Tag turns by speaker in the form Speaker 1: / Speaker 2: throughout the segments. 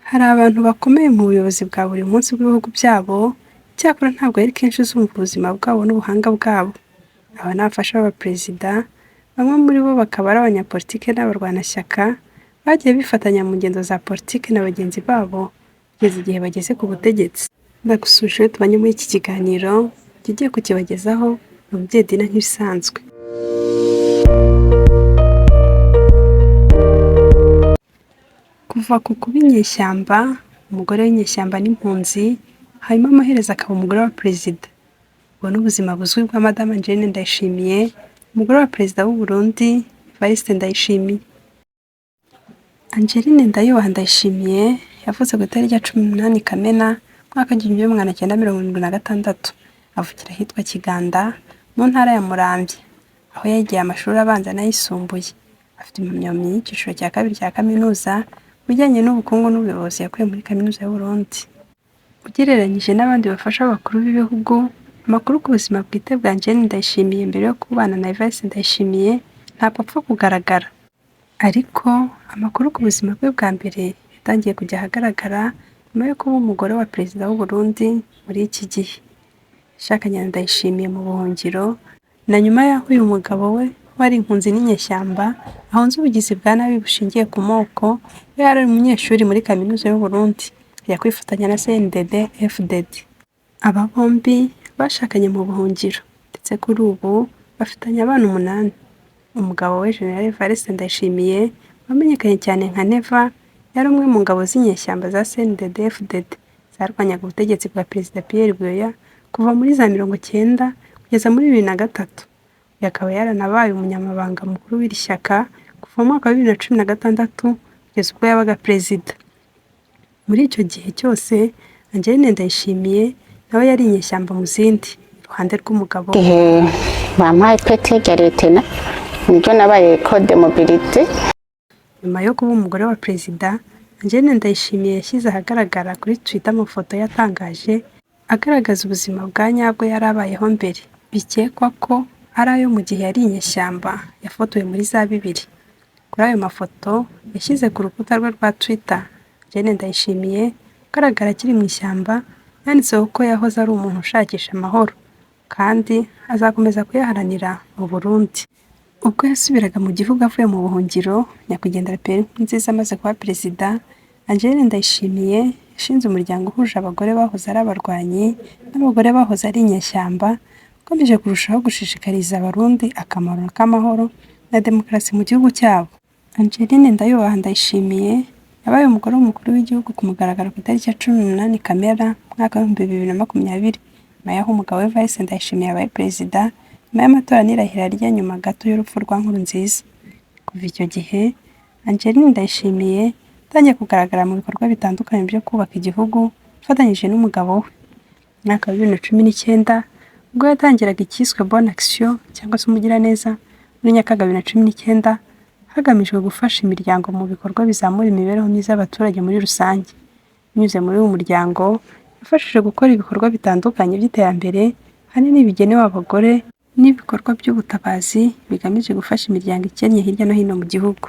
Speaker 1: Hari abantu bakomeye mu buyobozi bwa buri munsi bw'ibihugu byabo, icyakora ntabwo ari kenshi uzumva ubuzima bwabo n'ubuhanga bwabo. Aba ni abafasha b'abaperezida, bamwe muri bo bakaba ari abanyapolitike n'abarwanashyaka, bagiye bifatanya mu ngendo za politiki na bagenzi babo kugeza igihe bageze ku butegetsi. Ndagusuhuje wowe tubanye muri iki kiganiro, njye ugiye kukibagezaho ni Umubyeyi Dina nk'ibisanzwe. Kuva ku kuba inyeshyamba, umugore w'inyeshyamba n'impunzi, hanyuma amaherezo akaba umugore wa perezida. Ubu ni ubuzima buzwi bwa Madame Angeline Ndayishimiye, umugore wa perezida w'u Burundi, Evariste Ndayishimiye. Angeline Ndayubaha Ndayishimiye yavutse ku itariki ya 18 Kamena, umwaka w'1976, avukira ahitwa Kiganda, mu ntara ya Muramvya, aho yigiye amashuri abanza n'ayisumbuye. Afite impamyabumenyi y'icyiciro cya kabiri cya kaminuza mu bijyanye n'ubukungu n'ubuyobozi yakuye muri Kaminuza y'u Burundi. Ugereranyije n'abandi bafasha b'abakuru b'ibihugu, amakuru ku buzima bwite bwa Angeline Ndayishimiye mbere yo kubana na Evariste Ndayishimiye ntabwo apfa kugaragara. Ariko amakuru ku buzima bwe bwa mbere yatangiye kujya ahagaragara nyuma yo kuba umugore wa Perezida w'u Burundi muri iki gihe. Yashakanye na Ndayishimiye mu buhungiro na nyuma y'aho uyu mugabo we wari impunzi n'inyeshyamba ahunze ubugizi bwa nabi bushingiye ku moko, we yari umunyeshuri muri Kaminuza y'u Burundi, ajya kwifatanya na CNDD FDD. Aba bombi bashakanye mu buhungiro ndetse kuri ubu bafitanye abana umunani. Umugabo we Gen Evariste Ndayishimiye wamenyekanye cyane nka Neva, yari umwe mu ngabo z'inyeshyamba za CNDD FDD zarwanyaga ubutegetsi bwa Perezida Pierre Buyoya kuva muri za 90 kugeza muri 2003. Uyu akaba yaranabaye umunyamabanga mukuru w'iri shyaka kuva mu mwaka wa 2016 kugeza ubwo yabaga perezida. Muri icyo gihe cyose Angeline Ndayishimiye nawe yari inyeshyamba mu zindi iruhande rw'umugabo we.
Speaker 2: Igihe bampaye ipeti rya lieutenant nibyo nabaye code mobilité.
Speaker 1: Nyuma yo kuba umugore wa perezida, Angeline Ndayishimiye yashyize ahagaragara kuri Twitter amafoto yatangaje agaragaza ubuzima bwa nyabwo yari abayeho mbere, bikekwa ko ari ayo mu gihe yari inyeshyamba yafotowe muri za bibiri. Kuri ayo mafoto yashyize ku rukuta rwe rwa Twitter, Angeline Ndayishimiye ugaragara akiri mu ishyamba yanditseho ko yahoze ari umuntu ushakisha amahoro kandi azakomeza kuyaharanira mu Burundi. Ubwo yasubiraga mu gihugu avuye mu buhungiro, nyakwigendera Pierre Nkurunziza amaze kuba perezida, Angeline Ndayishimiye yashinze umuryango uhuje abagore bahoze ari abarwanyi n'abagore bahoze ari inyeshyamba, ugamije kurushaho gushishikariza Abarundi akamaro k'amahoro na demokarasi mu gihugu cyabo. Angeline Ndayubaha Ndayishimiye yabaye umugore w'umukuru w'igihugu ku mugaragaro ku itariki ya 18 Kamena, umwaka w'2020, nyuma y'aho umugabo we Evariste Ndayishimiye abaye perezida nyuma y'amatora n'irahira rye nyuma gato y'urupfu rwa Nkurunziza. Kuva icyo gihe, Angeline Ndayishimiye yatangiye kugaragara mu bikorwa bitandukanye byo kubaka igihugu afatanyije n'umugabo we. Mu mwaka wa 2019 ubwo yatangiraga icyiswe Bonne Action cyangwa se Umugiraneza muri Nyakanga 2019, hagamijwe gufasha imiryango mu bikorwa bizamura imibereho myiza y'abaturage muri rusange. Binyuze muri uyu muryango, yafashije gukora ibikorwa bitandukanye by'iterambere, ahanini bigenewe abagore n'ibikorwa by'ubutabazi bigamije gufasha imiryango ikennye hirya no hino mu gihugu.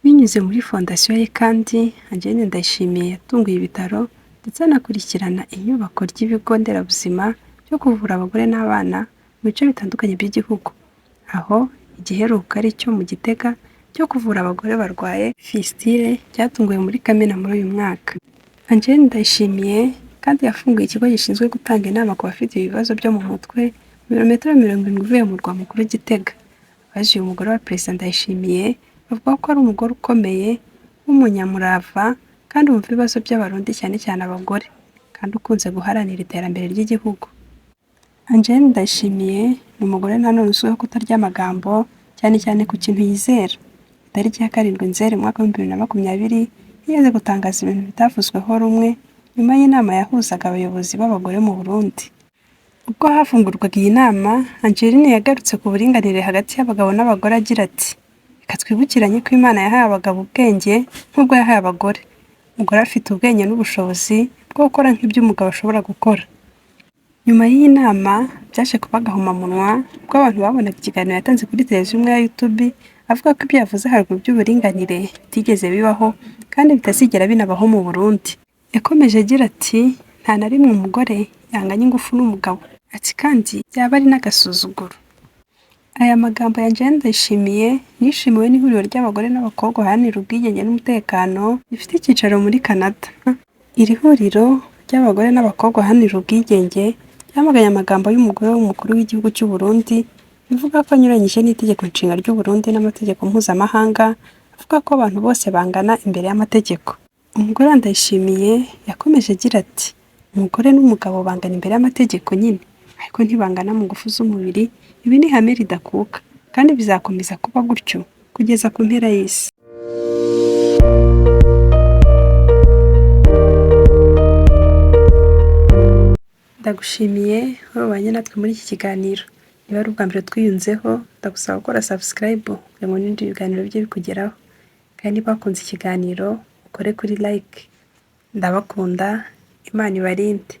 Speaker 1: Binyuze muri fondasiyo ye kandi, Angeline Ndayishimiye yatunguye ibitaro ndetse anakurikirana inyubako ry'ibigo nderabuzima byo kuvura abagore n'abana mu bice bitandukanye by'igihugu, aho igiheruka ari icyo mu Gitega cyo kuvura abagore barwaye fistule cyatunguwe muri Kamena muri uyu mwaka. Angeline Ndayishimiye kandi yafunguye ikigo gishinzwe gutanga inama ku bafite ibibazo byo mu mutwe mu birometero 70 uvuye mu murwa mukuru Gitega. Abazi uyu mugore wa Perezida Ndayishimiye bavuga ko ari umugore ukomeye w'umunyamurava kandi wumva ibibazo by'Abarundi cyane cyane abagore, kandi ukunze guharanira iterambere ry'igihugu. Angeline Ndayishimiye ni umugore nanone uzwiho kutarya amagambo cyane cyane ku kintu yizera. Itariki ya 7 Nzeri umwaka w'2020 yigeze gutangaza ibintu bitavuzweho rumwe nyuma y'inama yahuzaga abayobozi b'abagore mu Burundi. Ubwo hafungurwaga iyi nama, Angeline yagarutse ku buringanire hagati y'abagabo n'abagore agira ati “Reka twibukiranye ko Imana yahaye abagabo ubwenge nk'ubwo yahaye abagore. Umugore afite ubwenge n'ubushobozi bwo gukora nk'ibyo umugabo ashobora gukora.” Nyuma y'iyi nama byaje kuba agahomamunwa ubwo abantu babonaga ikiganiro yatanze kuri televiziyo imwe ya YouTube avuga ko ibyo yavuze haruguru by'uburinganire bitigeze bibaho kandi bitazigera binabaho mu Burundi. Yakomeje agira ati "Nta na rimwe umugore yanganya ingufu n'umugabo." Ati kandi byaba ari n'agasuzuguro. Aya magambo ya Ange Ndayishimiye nishimiwe n'ihuriro ry'abagore n'abakobwa baharanira ubwigenge n'umutekano rifite icyicaro muri Canada. Iri huriro ry'abagore n'abakobwa baharanira ubwigenge ryamaganye amagambo y'umugore w'umukuru w'igihugu cy'u Burundi rivuga ko anyuranyije n'itegeko nshinga ry'u Burundi n'amategeko mpuzamahanga avuga ko abantu bose bangana imbere y'amategeko. Umugore wa Ndayishimiye yakomeje agira ati "Umugore n'umugabo bangana imbere y'amategeko nyine, ariko ntibangana mu ngufu z'umubiri, ibi ni ihame ridakuka kandi bizakomeza kuba gutyo kugeza ku mpera y'isi." Ndagushimiye wowe wabanye natwe muri iki kiganiro. Niba ari ubwa mbere twiyunzeho, ndagusaba gukora subscribe kugira ngo n'ibindi biganiro bijye bikugeraho. Kandi niba wakunze ikiganiro, ukore kuri like. Ndabakunda, Imana ibarinde.